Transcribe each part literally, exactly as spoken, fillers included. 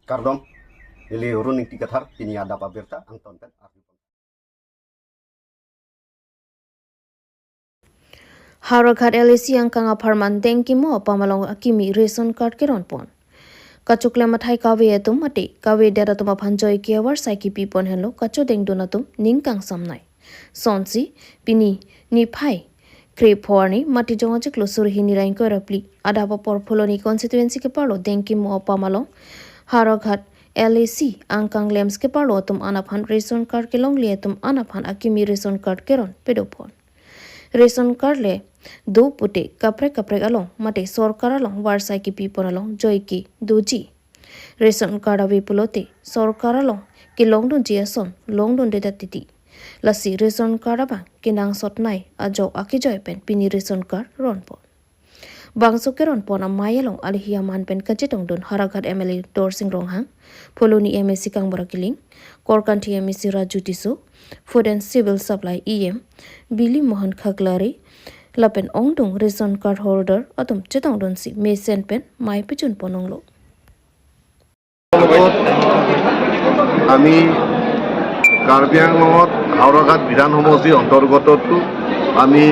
Kardom, neli Run Ingti Kathar, pini adap abirta angton pen arju. Howraghat L A C angkang apharman dengkimo apam along akimi ration card keron pon. Kachoklem athai kave atum mate kavedet atum aphan joike avarsai kipi pon henlo kachodengdun atum ning kangsamnai. Sonsi, pini niphai krepho arni Matijong achiklo suri hini ra ingkoi ra phli adap apor Phuloni constituency keparlo dengkimo apam along Howraghat L A C angkang LAMPS keparlo atum an aphan ration card kelongle atum an aphan akimi ration card keron pedo pon. Ration card le do pute kaprek kaprek along mate sorkar along varsai kipi pon along joike doji. Ration card ave pulote sorkar along kelongdunji ason longdundedet titi. Lasi ration card abang kenangsotnei ajok akejoi pen pini ration card ron pon. Bangso keron pon amei along alihi aman pen kachetongdun Howraghat M L A Dorsing Ronghang, Phuloni M A C Kangbura Killing, Korkanthi M A C Raju Tisso, Food and Civil Supply E M Bili Mohan Khaklari lapen ongdung ration card holder atum chetongdunsi mesen pen mei pechun pon onglo. আমি কাৰ্বি আংলঙত হাওৰাঘাট বিধান সমষ্টিৰ অন্তৰ্গতটো আমি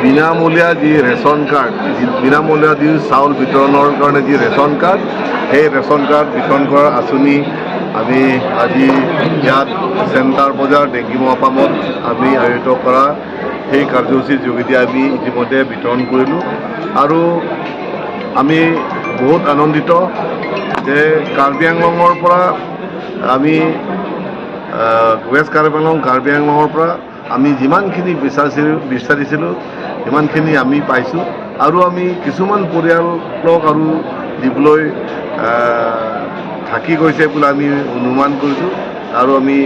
বিনামূলীয়া যি ration card, যি বিনামূলীয়া যি চাউল বিতৰণৰ কাৰণে যি ৰেচন কাৰ্ড, সেই ৰেচন কাৰ্ড বিতৰণ কৰাৰ আঁচনি আমি আজি ইয়াত চেণ্টাৰ বজাৰ ডেংগিমৌ আপামত আমি আয়োজিত কৰা সেই কাৰ্যসূচীৰ যোগেদি আমি ইতিমধ্যে বিতৰণ কৰিলোঁ আৰু আমি বহুত আনন্দিত যে কাৰ্বি আংলঙৰ পৰা আমি, আহ, ৱেষ্ট কাৰ্বি আংলং, কাৰ্বি আংলঙৰ পৰা আমি যিমানখিনি বিচাৰিছিলোঁ, বিচাৰিছিলোঁ, সিমানখিনি আমি পাইছোঁ। আৰু আমি কিছুমান পৰিয়ালক আৰু দিবলৈ, আহ, থাকি গৈছে বুলি আমি অনুমান কৰিছোঁ। আৰু আমি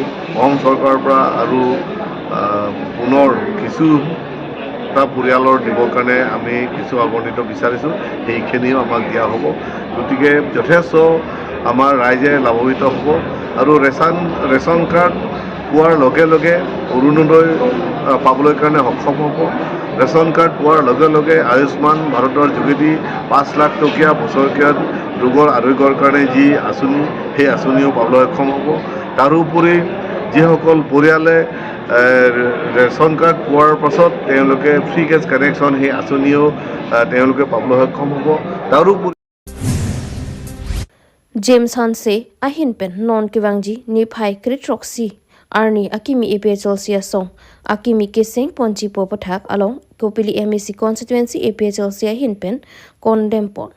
অসম চৰকাৰৰ পৰা আৰু, আহ, পুনৰ কিছু এটা পৰিয়ালৰ দিবৰ কাৰণে আমি কিছু আবণ্টিত বিচাৰিছোঁ, সেইখিনিও আমাক দিয়া হ'ব। গতিকে যথেষ্ট আমাৰ ৰাইজে লাভান্বিত হ'ব। আৰু ৰেচন, ৰেচন কাৰ্ড পোৱাৰ লগে লগে অৰুণোদয়, আহ, পাবলৈ কাৰণে সক্ষম হ'ব। ৰেচন কাৰ্ড পোৱাৰ লগে লগে আয়ুষ্মান ভাৰতৰ যোগেদি পাঁচ লাখ টকীয়া বছৰেকীয়া ৰোগৰ আৰোগ্যৰ কাৰণে যি আঁচনি, সেই আঁচনিও পাবলৈ সক্ষম হ'ব। তাৰোপৰি যিসকল পৰিয়ালে, এ, ৰেচন কাৰ্ড পোৱাৰ পাছত তেওঁলোকে ফ্ৰী গেছ কানেকশ্যন সেই আঁচনিও, আ, তেওঁলোকে পাবলৈ সক্ষম হ'ব। তাৰোপৰি James Hanse ahin pen non kevangji niphai kre throksi arni akimi A P H L C asong akimi keseng ponji pu aputhak along Kopili M A C constituency A P H L C ahin pen condemn pon.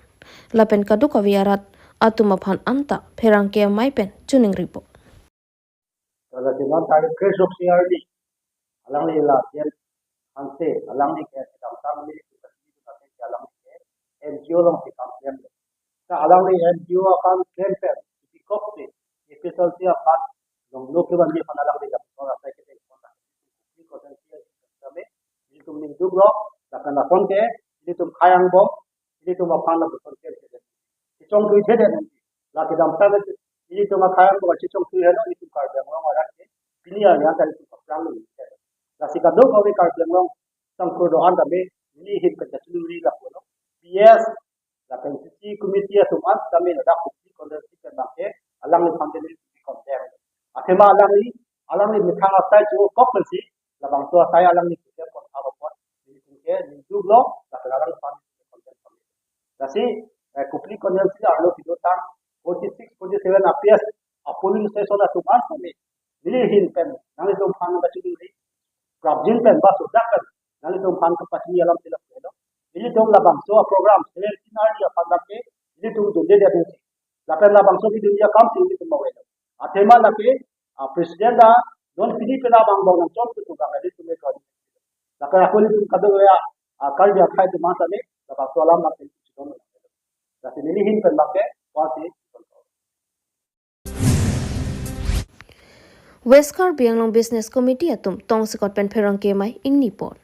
Lapen kadokave arat atum aphan anta pherangke amei pen choningri pon. Lasi non tarik kre throksi arni alangli la James Hanse, alangli ke kedamtang ni alangli ke N G O alongsi kam klem. Ta alangli N G O akam klem pen ipikok si A P H L C aphan longlo kevangji aphan alangli lapuson asai kete kota. Kota si kami ilitum ningduklo, lapen lason ke ilitum khei angbong, ilitum aphan lapuson ke kete. Kechongthuithedet nangji. La kedamtang ilitum akhei angbong kachechongthui henlo, ilitum Karbi Anglong arat ke pini arni anta ilitum kaplang lo. Lasi kadokave Karbi Anglong sangkur do-an tame neli ahin pen kachiningri lapulo. P S lapen C C committee atum an tame ladak Kopili constituency pen bangke alangliphan tame condemn. Athema alangli, alangli methang asai chokok pensi labangso asai alangli condemn pon apot ilitum ke ningduklo, lapen alangphan condemn pon. Lasi, eh, Kopili constituency arlo kedotang forty-six, forty-seven A P S a polling station atum an tame neli ahin pen nanglitum aphan kachiningri, prapjin pen ba sodak pen nanglitum aphan kapachini alam tilak pelo. Nelitum labangso a program seventeen arni aphan lake nelitum dundedet nangji. Lapen labangso kedunji akamsi nelitum mawelo. Athema lake, ah, president ta non pini pena bangbong nangchom tu bang nelitum ekon. Lapen ako nelitum kadokave, ah, Karbi akhei atum an tame labangso alam lake nelitum chidon. Lasi neli ahin pen lake, wasi. West Karbi Anglong Business Committee atum tongsekot pen pherangke amei ingni pon.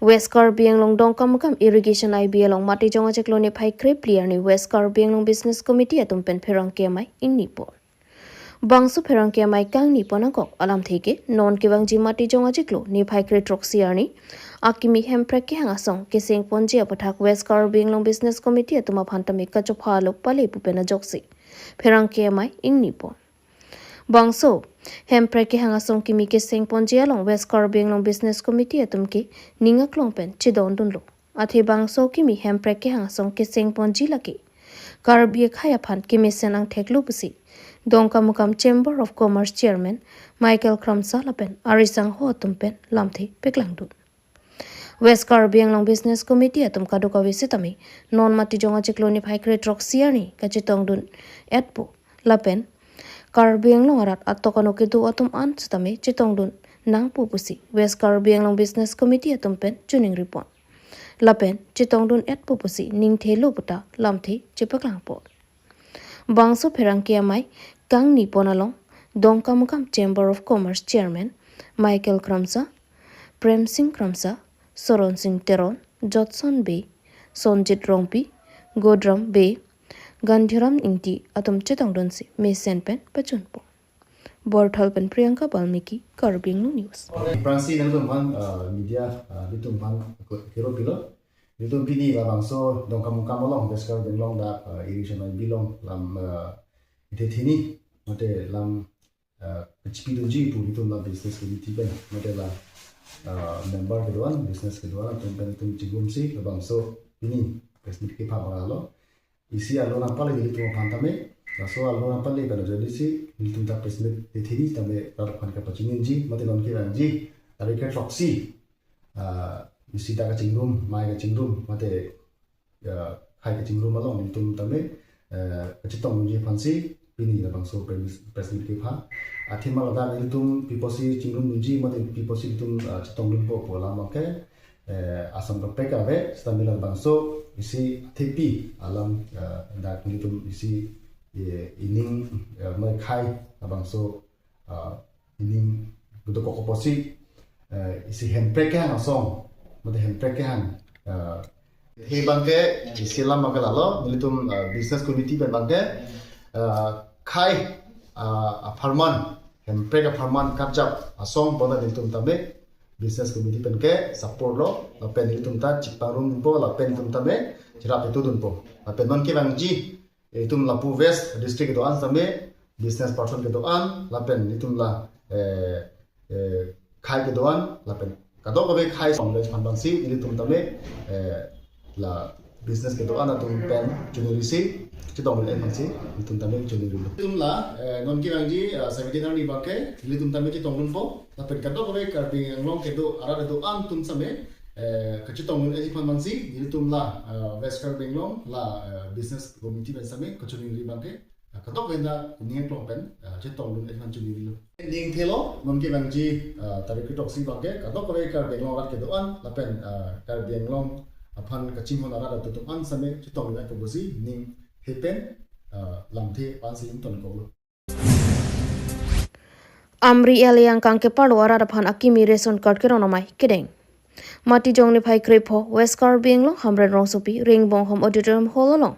West Karbi Anglong Dongkamukam Irrigation I B along Matijong achiklo niphai kre phli arni West Karbi Anglong Business Committee atum pen pherangke amei ingni pon. Bangso pherangke amei kangni pon akok alamthe ke non kevangji Matijong achiklo niphai kre throksi arni akimi Hemprek kehang asong keseng ponji aputhak West Karbi Anglong Business Committee atum aphan tame kachopha alok pale pu pen ajoksi pherangke amei ingni pon. Bangso hemprek kehang asong kimi keseng ponji along West Karbi Anglong Business Committee atum ke ning aklong pen chedondunlo. Athe bangso kimi hemprek kehang asong keseng ponji lake Karbi akhei aphan kemesen angthek lo pusi Dongkamukam Chamber of Commerce Chairman Michael Kramsa lapen arisangho atum pen lamthe paklangdun. West Karbi Anglong Business Committee atum kadokave sitame non Matijong achiklo niphai kre throksi arni kachetongdun etpo lapen Karbi Anglong arat atok ano kedo atum an sitame chetongdun nangpo pusi West Karbi Anglong Business Committee atum pen choningri pon. Lapen chetongdun etpo pusi ningthelo puta lamthe chepaklang pon. Bangso pherangke amei kangni pon along Dongkamukam Chamber of Commerce Chairman Michael Kramsa, Prem Singh Kramsa, Soron Singh Teron, Jotson Bey, Sonjit Rongpi, Godram Bey, Gandhiram Ingti atum chetongdunsi mesen pen pachun pon. Borthal pen Priyanka Balmiki, Karbi Anglong News. Aphrangsi nangtum aphan, uh, media, uh, nangtum aphan kero pilo. Nangtum pini labangso Dongkamukam along, West Karbi Anglong dak, uh, irrigation line bilong lam, uh, ithe thini, mate lam, uh, kachipidunji pu nangtum la business committee pen, mate la, uh, member kedo-an, business kedo-an atum pen nangtum chingrumsi labangso pini press meet kepha bang-alo. Isi arlo nangpale nelitum aphan tame, laso arlo nangpale pen ajoine si nelitum ta press meet ithe thini tame rat aphan kapachininji, mate non kevangji tarik kre throksi, ah, isi ta kachingrum, mei kachingrum, mate, ah, khei kachingrum along nelitum tame, eh, kachetongdunji aphansi pini labangso press, press meet kepha. Athema ladak nelitum pi apotsi chingrumdunji, mate pi apotsi nelitum, ah, chetongdunpo pu alam abangke, eh, asam kaprek ave, sitame labangso isi athepi alam, eh, dak nelitum isi, eh, ining, eh, mei khei labangso, eh, ining kedokok apotsi, eh, isi hemprek kehang asong, mate hemprek kehang, eh, he abangke isi alam abangke lalo, nelitum, eh, business committee pen abangke, eh, khei, eh, apharman, hemprek apharman karjap asong bonta nelitum tame business committee pen ke support lo, lapen nelitum ta chipangrum dunpo, lapen nelitum tame cherap itu dunpo. Lapen non kevangji, itum lapu West District kedo-an tame business person kedo-an, lapen itum la, eh, eh, khei kedo-an, lapen kadokave khei song le chan bangsi, nelitum tame, eh, la business kedo-an atum pen choningri si, chetongdun et bangsi, nelitum tame choningrilo. Itum la, eh, non kevangji, eh, seventeen arni abangke, nelitum tame chetongdunpo, lapen kadokave Karbi Anglong kedo, arat kedo-an atum tame, eh, kachetongdun etji aphan bangsi, nelitum la, eh, West Karbi Anglong, la, eh, business committee pen tame, kachoningri abangke, ah, kadokave ta ning aklong pen, ah, chetongdun et aphan choningrilo. Ningthelo, non kevangji, ah, tarik kre throksi abangke, kadokave Karbi Anglong arat kedo-an, lapen, ah, Karbi Anglong aphan kachinghon arat atum an tame chetongdun etpo pusi ningthe pen, ah, lamthe aphansi ingtonkoklo. Amri L A angkang kepado arat aphan akimi ration card keron amei kedeng. Matijong niphai krepho West Karbi Anglong Hamren rongsopi Ringbonghom Auditorium Hall along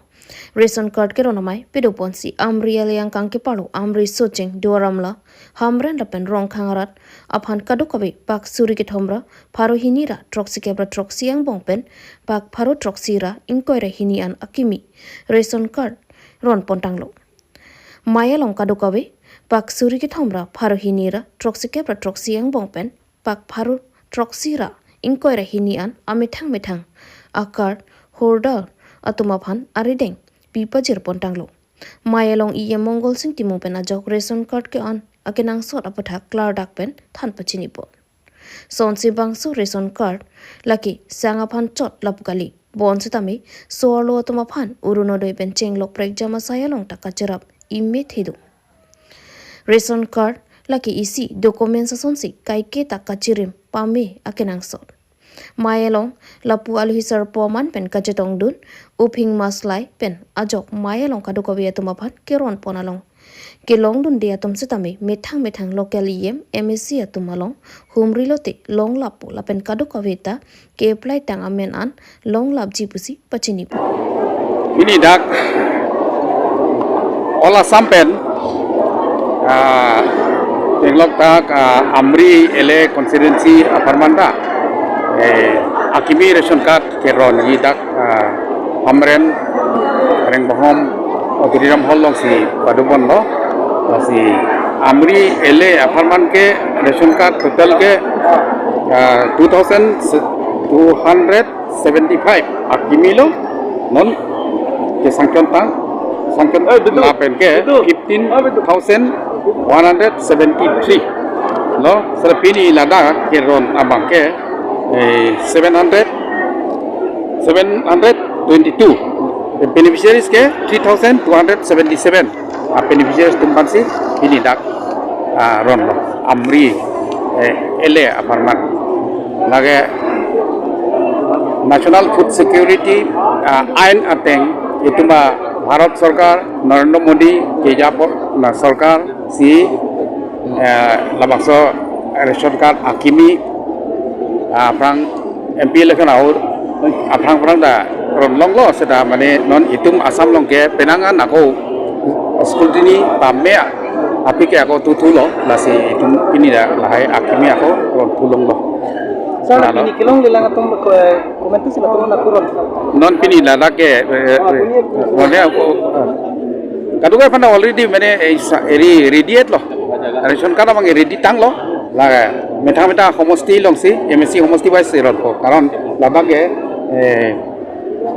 ration card keron amei padoponsi Amri L A angkang kepado Amri Socheng, Duar Amla, Hamren lapen Rongkhang arat aphan kadokave pak suri kethom ra pharo hini ra throksi kep ra throksi angbong pen pak pharo throksi ra ingkoi ra hini an akimi ration card ron pontanglo. Mei along kadokave pak suri kethom ra pharo hini ra throksi kep ra throksi angbong pen pak pharo throksi ra ingkoi ra hini an amethang methang a-card holder atum aphan arideng pi pajir pontanglo. Mei along E M Mongol Sing Timung pen ajok ration card ke-an akenangsot aputhak klardak pen than pachini pon. Sonsi bangso ration card lake sang aphan chot lapu kali. Bonsitame so-arlo atum aphan Orunodoi pen chenglok prekjam asai along ta kacherap ime thedo. Ration card lake isi documents asonsi kaike ta kachirim pame akenangsot. Mei along lapu alohi sarpo aman pen kachetongdun Uphing Maslai pen ajok mei along kadokave atum aphan keron pon along kelongdunde atum sitame methang methang local E M, M A C atum along humri lote longlappo lapen kadokave ta ke-apply tang amen an longlapji pusi pachinipo. Pini dak All Assam pen, ah, chenglok dak, ah, Amri L A constituency apharman ta, eh, akimi ration card keronji dak, ah, Hamren, Ringbonghom, Auditorium hall alongsi padopon lo. Lasi Amri L A apharman ke ration card total ke, ah, two thousand two hundred seventy five akimi lo. Non ke sanction tang, sanction, eh, betul, lapen ke betul, fifteen thousand one hundred seventy three lo. Seta pini ladak keron abang ke, eh, seven hundred, seven hundred twenty two. Beneficiaries ke three thousand two hundred seventy seven. Ah, beneficiaries atum aphansi pini dak, ah, ron lo. Amri, eh, L A apharman. Lake National Food Security, ah, ain ateng itum a Bharat Sorkar, Narendra Modi kejapon a sorkar si, eh, labangso ration card akimi, ah, aphrang M P election ahut aphrang aphrang ta ron longlo, seta mane non itum Assam along ke penang an ako scrutiny pame aphi ke ako tuthu lo, lasi itum pini ta lahai akimi ako ron thu longlo. Sir, lalo. Pini kelong lelang atum ko-, komentu sila atum na kuron. Non pini ladak ke, eh, eh, mane ako, eh, kadokave aphan already mane, eh, sa-, eri ready et lo. Ration card abang ready tanglo. La methang methang homosti alongsi, M A C homosti wise ronpo. Karon ladak ke, eh,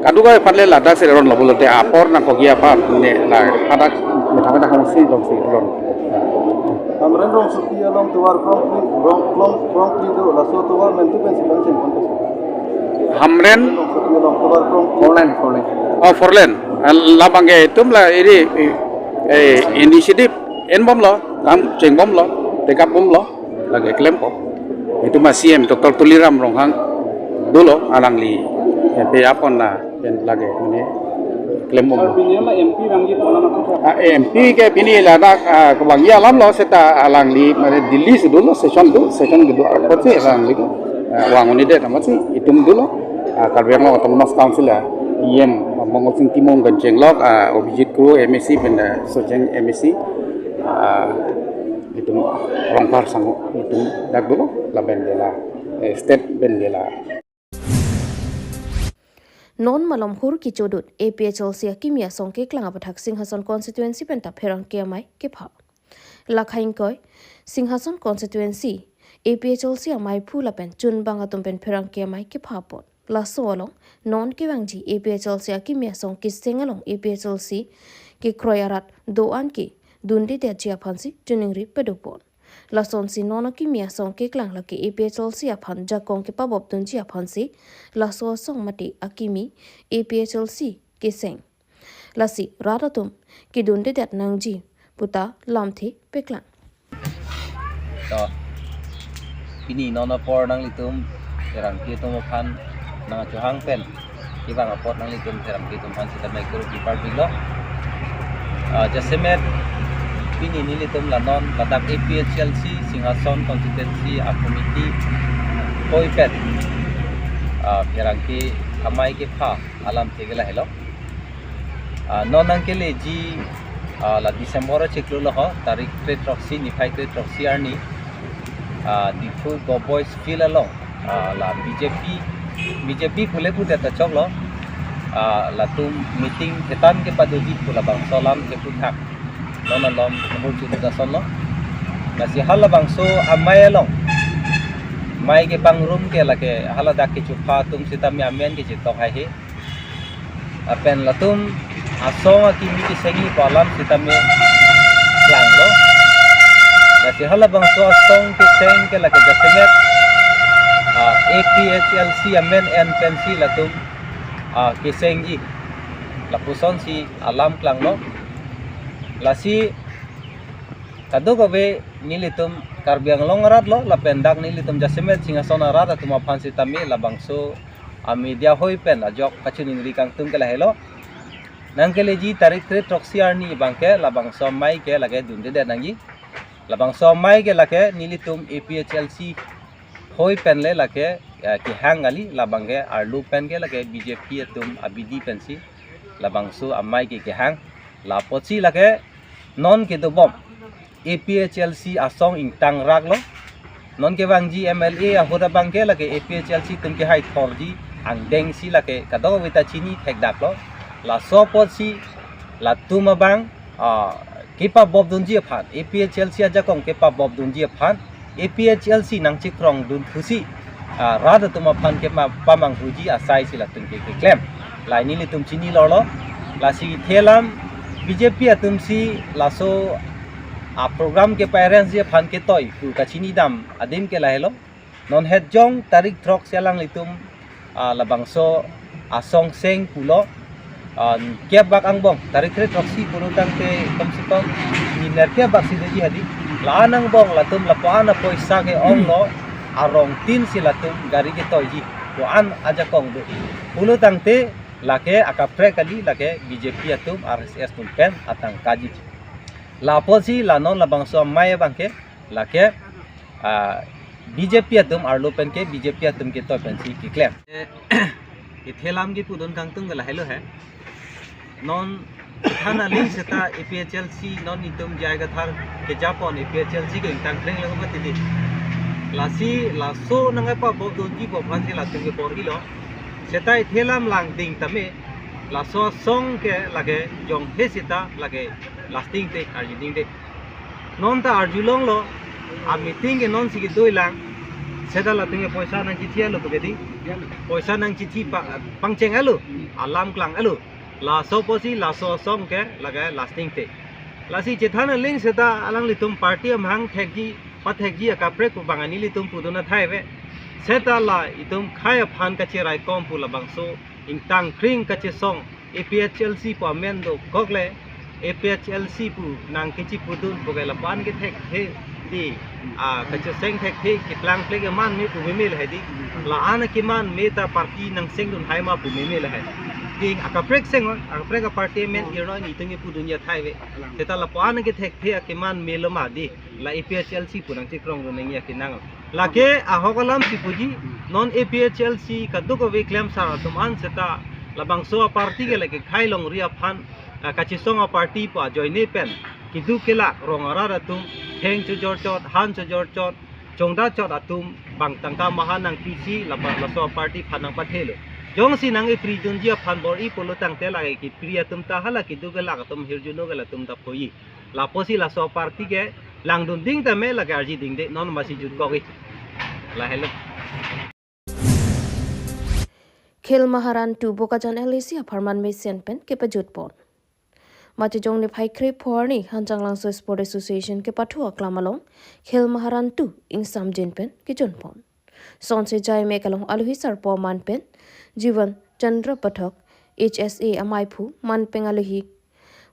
kadokave aphan le ladak si ronlo pulote apor nangkokji aphan ne la hadak methang methang homosti alongsi ron. Hamren rongsopi along tovar krongphli, rong, krong, krongphli do, laso tovar mentu pensi pensi pensi. Hamren? Rongsopi along tovar krong. Four lane, four lane. Oh, four lane. Ah, labang ke itum la eri, eh, initiative enbomlo, kam chengbomlo, take up bomlo, lake klempo. Itum a C M Doctor Tuliram Ronghang dolo, alangli, eh, pejapon na pen lake mane klembom. Sir, pini ma M P vangji pola ma kutha. Ah, M P ke pini ladak, ah, kevangji alam lo, seta alangli mane Delhi si dolo, session do, session kedo apotsi alangli, ah, vang un-edet amatsi itum dolo, ah, Karbi Anglong Autonomous Council a E M Mongol Sing Timung pen chenglok, ah, Abhijit Kro M A C pen, ah, Sojeng M A C, ah, itum Rongphar Sangho itum dak dolo, lapen ke la, eh, state pen ke la. Non malom hur kechodut A P H L C akimi asong keklang aputhak Singhason constituency pen ta pherangke amei kepha. Lakhai ingkoi, Singhason constituency A P H L C amei phu lapen chunbang atum pen pherangke amei kepha apot. Laso along non kevangji A P H L C akimi asong keseng along A P H L C kekroi arat do-an ke dundedetji aphansi chiningri padopon. Lasonsi non akimi asong keklang lake A P H L C aphan jakong kepabop dunji aphansi laso asong mate akimi A P H L C keseng. Lasi rat atum kedundedet nangji puta lamthe paklang. To, pini non apor nanglitum pherangke atum aphan nangchohang pen kevang apot nanglitum pherangke atum aphan sitame kuru kipar pilo. Ah, jasemet pini nelitum la non ladak A P H L C Singhason constituency a committee hoi pen, ah, pherangke amei kepha alamthe ke lahelo. Ah, non nangkeleji, ah, la December achiklo lo ho, tarik kre throksi, niphai kre throksi arni, ah, Diphu Government Boys Field along, ah, la B J P, B J P pule pudet ta choklo, ah, latum meeting thetan kepadoji pu labangso alam keputhak non alom hur chodut asonlo. Lasi halabangso amei along mei kepangrum ke lake haladak kechopha atum sitame amen kechetok haihe. Lapen latum asong akimi kesengji pu alam sitame klanglo. Lasi halabangso asong keseng ke lake jasemet, ah, A P H L C amen en pensi latum, ah, kesengji. Lapusonsi alam klanglo. Lasi kadokave nelitum Karbi Anglong arat lo, lapen dak nelitum jasemet Singhason arat atum aphan sitame labangso a media hoi pen ajok kachiningri kangtung ke lahelo. Nangkeleji tarik kre throksi arni abangke labangso amei ke lake dundedet nangji. Labangso amei ke lake nelitum A P H L C hoi pen le lake, eh, kehang kali, labangke arlo pen ke lake B J P atum abidi pensi labangso amei ke kehang. Lapotsi lake non kedobom A P H L C asong ingtang raklo. Non kevangji M L A ahut abangke lake A P H L C atum kehai thorji angdengsi lake kadokave ta chini thekdaklo. Laso apotsi Latum abang, ah, kepabobdunji aphan, A P H L C ajakong kepabobdunji aphan, A P H L C nangchekrongdun thusi, ah, rat atum aphan kepamanghuji asai si latum ke keklem. La nelitum chini lorlo, lasi thelam B J P atum si laso a program kepa-arrange ji aphan ketoi pu kachinidam adim ke lahelo. Non het jong tarik throksi alanglitum, ah, labangso asong seng pulo, ah, kep bak angbong, tarik kre throksi pulo tangte kom se kom ni nerkep bak si doji hadi. La-an angbong latum lapu-an apoisa ke-onglo, arong tin si latum gari ketoiji. Pu-an ajakong do. Pulo tangte lake akaprek kali, lake B J P atum, R S S atum pen atangkaji. Lapusi la non labangso amei abang ke lake, ah, B J P atum arlo pen ke B J P atum ketoi pensi keklem. Eh, ithelam kepudun kangtung ke lahelo he. Non than aling seta A P H L C non itum J I Kathar kejapon A P H L C ke ingtang kreng lang mati di. Lasi laso nangpabobdunji aphan si latum kebor-ilo. Seta ithelam langding tame laso asong ke lake jonghe seta lake lasting te, arjuding te. Non ta arjulonglo, a meeting ke non si kedoilang, seta latum ke poisa nangchithi alo pu ke di. Poisa nangchithi pa, pangcheng alo, alam klang alo. Laso pusi laso asong ke lake lasting te. Lasi chethan aling seta alanglitum party amahang thekji, pathekji akaprek pu bang nelitum pudun athai ave. Seta la itum khei aphan kacheraikom pu labangso ingtang kreng kachesong A P H L C pu amen dokok le, A P H L C pu nangkechipudun pu ke lapu-an kethekthe di, ah, kacheseng thekthe keplang plek keman me pu meme lahai di. La-an keman me ta party nangsengdun hai ma pu meme lahai. Di akaprek seng, akaprek aparty amen irno ni itum kepudunji athai ave. Seta lapu-an kethekthe akeman melo ma di. La A P H L C pu nangchekrongdun nangji akenang. Lake ahok alam si puji, non A P H L C kadokave klemsar atum an seta labangso aparty ke lake khei longri aphan, ah, kachesong aparty pu ajoine pen keduk kelak rong arat atum, theng chojorchot, han chojorchot, chongdachot atum bang tangka maha nangpisi laba laso aparty aphan nangpathelo. Jongsi nang-ipridunji aphan bor-i pulo tangte lake kipri atum ta hala keduk kelak atum hirjuno ke latum ta phoji. Lapusi laso aparty ke langdunding tame lake arjuding de, non masi jutkok-i. Lahelo. Khel Maharan two Bokajan L A C apharman mesen pen kepajutpon. Machijong niphai krepho arni Hanjanglangso Sport Association kepathu aklam along Khel Maharan two ingsamjin pen kejutpon. Sonse jaimek along alohi sarpo aman pen Jivan Chandra Pathak, H S A amaiphu, manpeng alohi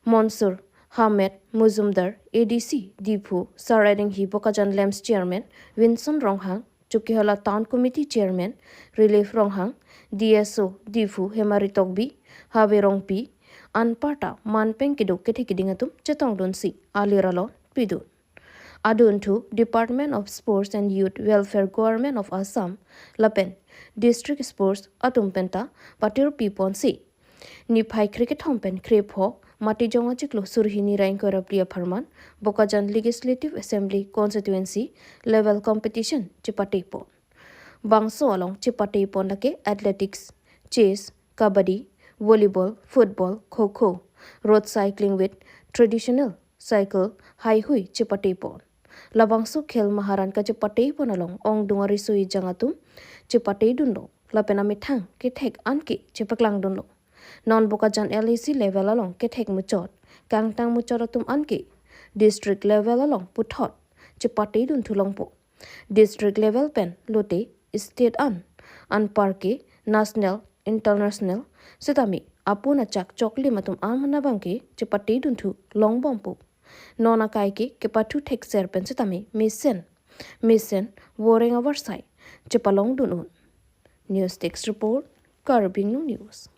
Mansur Ahmed Mojumdar, A D C Diphu, Sar Edinghi Bokajan Lamps Chairman Vinson Ronghang, Chokihola Town Committee Chairman Rilif Ronghang, D S O Diphu Hemari Tokbi, Habe Rongpi, anparta manpeng keduk kethe kiding atum chetongdunsi alir alon pidun. Adunthu Department of Sports and Youth Welfare, Government of Assam lapen District Sports atum penta patirpiponsi niphai krekethom pen krepho Matijong achiklo suri hini ra ingkoi ra phli apharman Bokajan Legislative Assembly Constituency level competition chepatepon. Bangso along chepatepon lake athletics, chess, kabaddi, volleyball, football, kho kho, road cycling with traditional cycle, haihui chepatepon. Labangso Khel Maharan kachepatepon along ongdung ariso ejang atum chepatedunlo lapen amethang kethek anke chepaklangdunlo. Non Bokajan L A C level along kethek muchot, kangtang muchot atum anke district level along puthot chepatedunthu longpo. District level pen lote state an, anparke national, international setame apun achak choklim atum an abangke chepatedunthu longbompo. Non akai ke kepathu thekser pen setame mesen mesen voreng avarsai chepalongdun un. News Desk Report, Karbi Anglong News.